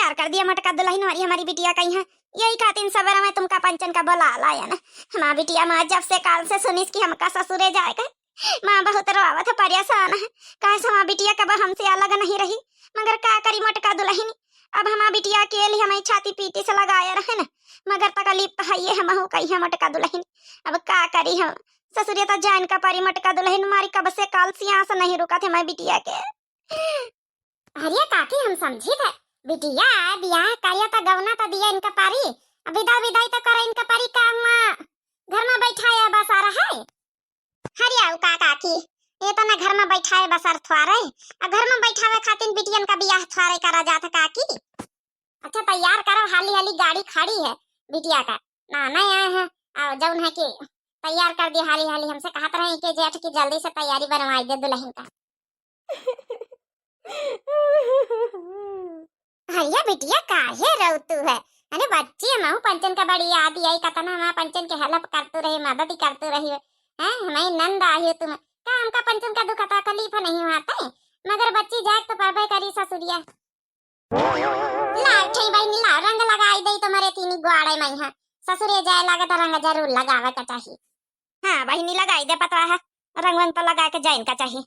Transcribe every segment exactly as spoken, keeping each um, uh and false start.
तैयार कर दिया मोटका दुलहिन हमारी, हमारी बिटिया का इहाँ। यही खातिर सबेरे मैं तुमका पंचन का बोला लायन। हमार बिटिया माँ जब से काल से सुनिस कि हमका ससुरे जाए का, माँ बहुत रोवत है, परेशान है। काहे से हमार बिटिया कब हमसे अलग नहीं रही, मगर का करी मोटका दुलहिन, अब हमार बिटिया अकेली हमारी छाती पीटी से लगाए रहे न, मगर तकलीफ तो है ये हमहू कही है मोटका दुलहिन। अब का करी हम, ससुरे तो जाइन का परी मोटका दुलहिन, मारी कब से काल से आस नहीं रुका थे हमारी बिटिया के। अरे काकी, हम समझी थे, बिटिया बियाह करिया त गवना त दिया इनका पारी, अब विदा विदाई तो करे इनका पारी, का हुआ घर में बैठाए बसार है? अरे अउ का काकी, ये तो ना घर में बैठाए बसार थ्वारे, अब घर में बैठावे खातिर बिटियन का बियाह थ्वारे करा जात है काकी। अच्छा तैयार करो, हाली हाली गाड़ी खड़ी है बिटिया का, ना नहीं आए हैं, और जौन है कि तैयार कर दिया हाली हाली, हमसे कहत रहे कि जेठ की जल्दी से तैयारी बनवाई दे दुलहिन का। अरे बिटिया, काहे रोवतू है? अरे बच्ची, हमहू पंचन का बड़ी याद आई, कतना हमार पंचन के help करतू रही, मदद करतू रही है, हैं? हमारी नंद आई हो तुम, का हमका पंचन का दुख तकलीफ नहीं होत है? मगर बच्ची, जाए तो परबे करी ससुरिया। लाओ, ठई बहिनी, लाओ, रंग लगाई दे तुम्हारे तीनी ग्वाड़े में है। ससुरे जाए लागे तो रंग जरूर लगावे का चाही। हाँ बहिनी, लगाई दे पतवा है, रंग वंग तो लगा के जाइन का चाही।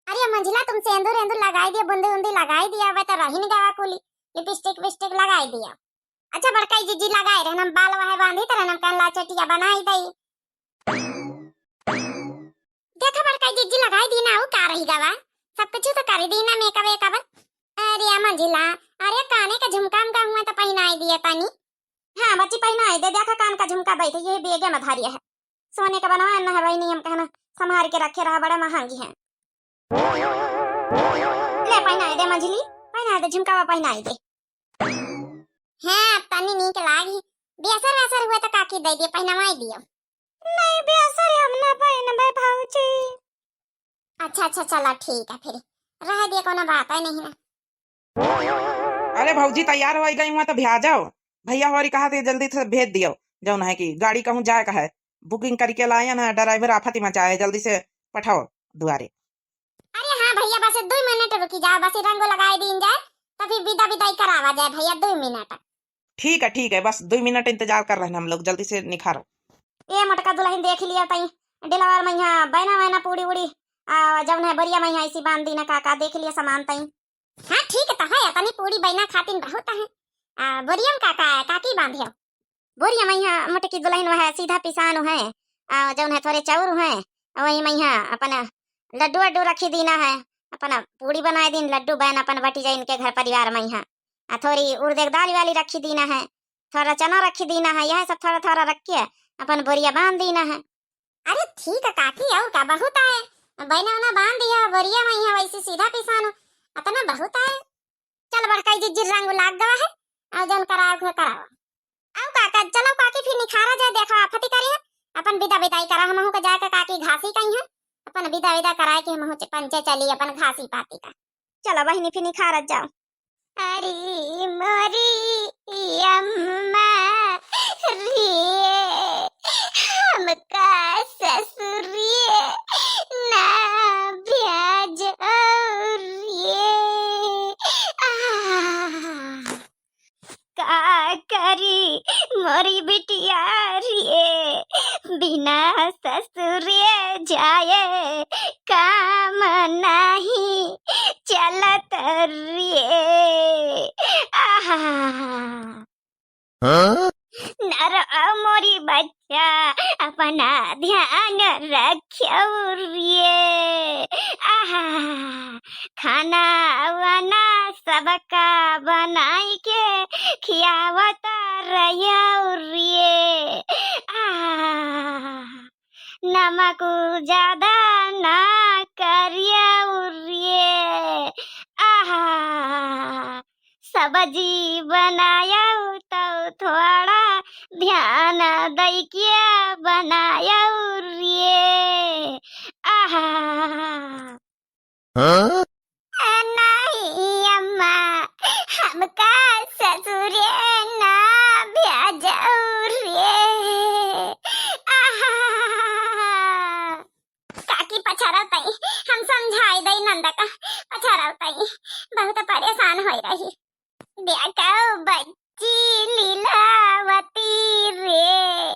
अरे मंझिला, तुम सेंदूर एंदूर लगाई दिया, बुंदी उंदी लगाई दिया, अबे तो रहिन गवा कुली, लिपस्टिक विपस्टिक लगाई दिया। अच्छा बड़काई जिज्जी लगाए रहन, हम बाल वहे बांधी तरह हम कहला चटिया बनाई दई। देखा बड़काई जिज्जी लगाई दी ना, वो का रही गवा, सब कुछ तो कर दी ना, मेकअप वेकअप। अरे मंझिला, अरे काने का झुमका हमका हुआ तो पहनाई दिया तनी। हाँ बच्ची, पहनाई दे, देखा कान का झुमका बैठे ये बेगे में धारिया है, सोने का बनवा ना है बहिनी, हम कहना संभाल के रखे रहा, बड़ा महंगी है। ले पहनाई दे मंझिली, पहनाई दे झुमकावा, पहनाई दे। हाँ, अब तनी नीक लागी। बेसर वेसर हुए तो काकी दे दिए, पहनवाई दियो। नहीं, बेसर हम ना पहनबे भौजी। अच्छा, अच्छा, चलो ठीक है फिर, रह दिए, कोनो बात है नहीं ना। अरे भौजी, तैयार हो गई हुआ तो भेजो, भैया होरी कहा थे जल्दी से भेज दियो, जौन है कि गाड़ी कहूँ जाए का है, booking करके लायन है, driver आफत ही मचाए, जल्दी से पठाओ दुआरे। अरे हाँ भैया, बस दुई मिनट रुकी जाओ, बस रंगो लगाई दीन जाए, तभी विदा विदाई करावा जाए भैया, दुई मिनट। ठीक है, ठीक है, बस दुई मिनट इंतजार कर रहे हैं हम लोग, जल्दी से निखारो। ए मोटका दुलहिन, देख लिया तई, डिलावर में यहाँ बैना वैना पूड़ी उड़ी, आ जौन है बोरिया में यहाँ ऐसी बांध दी ना काका, देख लिया सामान तई। हाँ ठीक तो है, तनी पूड़ी बैना खातिन बहुत है। आ बोरिया में काका है, काकी बांधियो? बोरिया में यहाँ मोटकी दुलहिन वह सीधा पिसान है, आ जौन है थोरे चाउर है, आ वही में यहाँ अपन लड्डू वड्डू रखी दीना है, अपन पूड़ी बनाए दीन, लड्डू बैन अपन बटी जाए इनके घर परिवार में यहाँ। आ थोरी उड़द के दाल वाली रखी दीना है, थोरा चना रखी दीना है, यह सब थोरा थोरा रख के अपन बोरिया बांध दीना है। अरे ठीक है काकी, और का बहुत है, बैना उना बांध दिया बोरिया में यहाँ, वैसे सीधा पिसान, अतना बहुत है। चल बड़काई जिज्जी, रंग लाग गवा है, और जौन कराओ के कराओ। आओ काका, चलो काकी फिर निखारा जाए, देखो आफती करिए, अपन विदा विदाई करा, हमहू के जाए के काकी घासी कहीं है, अपन विदा विदा कराए के हमहू च-, पंचे चली अपन घासी पाती का। चलो बहिनी फिर निखारत जाओ। अरे मोरी अम्मा रे, हमका ससुरिये ना भेजो रे। आह। का करी मोरी बिटिया रे, बिना ससुरे जाए काम नाही चलत रे। आहा। हाँ? नर मोरी बच्चा, अपना ध्यान रख्यो रे। आहा, खाना वाना सबका बनाई के खियावत रह्यो रे। आहा, नमक ज्यादा ना करियो रे। आहा, सब्जी बनायो तो थोड़ा ध्यान दइके बनायो रे। आहा। हाँ? नहीं अम्मा, हमका ससुरे ना भेजो रे। आहा। काकी पछरतई, हम समझाई दई नंद का, पछरतई, बहुत परेशान होई रही। देख कउ बच्ची लीलावती रे,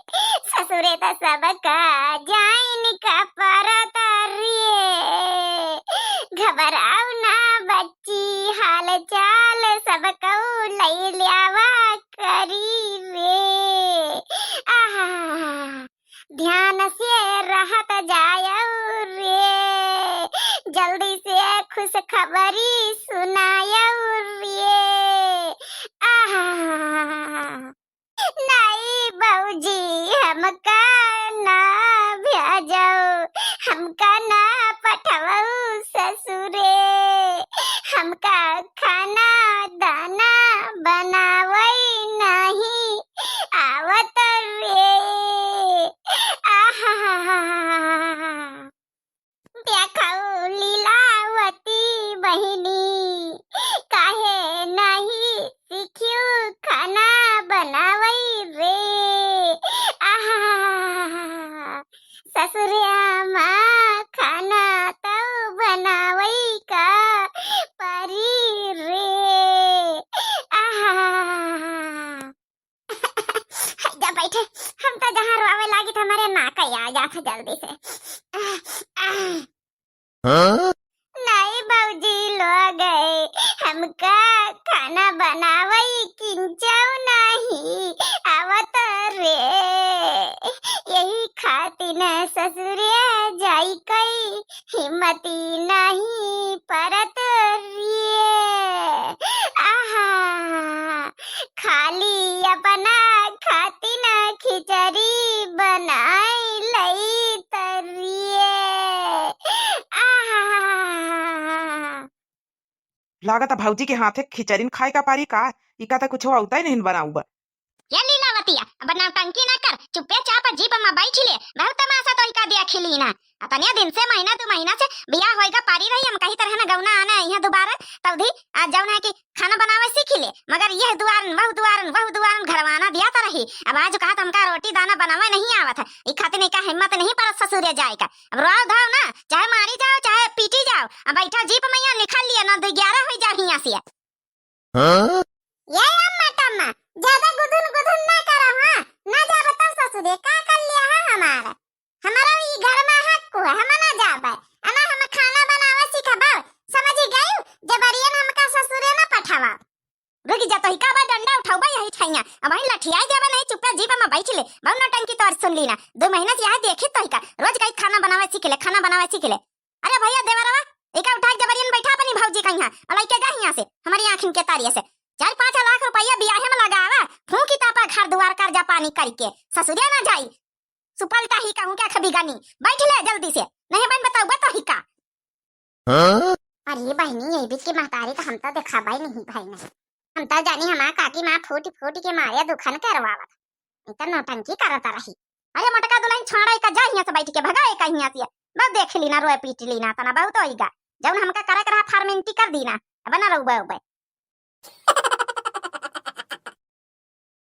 ससुरे त सबका जाइन का परत रे। घबराउ ना बच्ची, हाल चाल सबकउ लइ ल्यावा करी रे। आहा, ध्यान से रहत जायउ रे, जल्दी से खुशखबरी सुनायउ रे। आहा, नाहीं बउजी, हमका ना भेजउ, हमका ना पठवउ ससुरे, हमका खाना दाना बनावइ नाहीं आवत रे। आहा, देखउ लीलावती बहिनी, काहे नाहीं सिख्यू खाना बनावइ रे। आहा, ससुरिया मा खाना तउ बनावइ का परी रे। आहा, जा बैठे, हम त जहाँ रोवे लागी त हमरे नाक आ जात है जल्दी से। हाँ? नाहीं बउजी लोग, हमका खाना बनावइ किंचउ नाहीं आवत रे। यही खातिन ससुरे जाइकइ हिम्मती नाहीं परत रे। आहा, खाली अपना खातिन खिचड़ी बनाइ लइत रे। आहा। लागत भौजी के हाथे खिचड़िन खाए का पारी का? इका त कुछो अउतइ नहीं बनाउब। ए लीलावतिया, अब नौटंकी ना कर, चुप्पे चाप जीप मा बैठि ले, बहुत तमासा तोहिका देखि लीना। अतने दिन से, महीना दू महीना से बियाह होइगा पारी रही, हम कही तरह न गौना आना है यहाँ दुबारा, तब धी आज जौन है कि खाना बनावे सीखि ले, मगर यह दुआरन, वह दुआरन, वह दुआरन घरवाना दिया त रही। अब आज कहा त हमका रोटी दाना बनावे नहीं आवत है, ई खातिर इका हिम्मत नहीं परत ससुरे जाए का। अब रोव धोव ना, चाहे मारी जाओ, चाहे पीटी जाओ, अब बैठा जीप मइया निकल लिया, ना दो ग्यारह होइ जाओ हियाँ से। हाँ? ए अम्मा टम्मा, ज्यादा गुदुन गुदुन ना करो, हाँ? ना जाबे तब ससुरे, का कर लिया है हमारा? हमारा ई घर मा हक है, हम ना जाबे। अना हम खाना बनावे सिखबे, समझि गइउ? जबरियन हमका ससुरे ना पठावा। रुकि जा, तोहिका बा डंडा उठउबे यही ठइया, अबहीं लठियाइ देबे नहीं, चुप्पे जीप मा बैठि ले, बहुत नौटंकी तोर सुन लीना, दो महीना से यह देखी तोहिका, रोज कही खाना बनावे सीखि ले, खाना बनावे सीखि ले। अरे भइया देवरवा, इका उठाइ जबरियन बैठा अपनी भौजी कहियाँ, अउर लइके जा हियाँ से, हमरी आँखिन के तारिये से। चार पाँच लाख रुपया बियाहे मा लगावा, फूँकि तापा घर दुआर कर्जा पानी करिके, ससुरे ना जाई। सुपलटा ही कहूँ क्या खबी गनी, बैठि ले जल्दी से, नहीं बन बताउबे तोहिका। हाँ? अरे बहिनी, यही बीच की महतारी त हम त देखाबइ नहीं भाई नहीं। हम त जानी हमार काकी माँ फूटि फूटि के मारे दुखन करवावत। ई त नौटंकी करत रही। अरे मोटका दुलहिन छोड़ा इका, जा हियाँ से बैठि के, भगा इका हियाँ से। बस देखि लीना, रोए पीटि लीना, तना बहुत होइगा। जौन हमका करे के रहा formality कर दीना, अब ना रउबे उबे।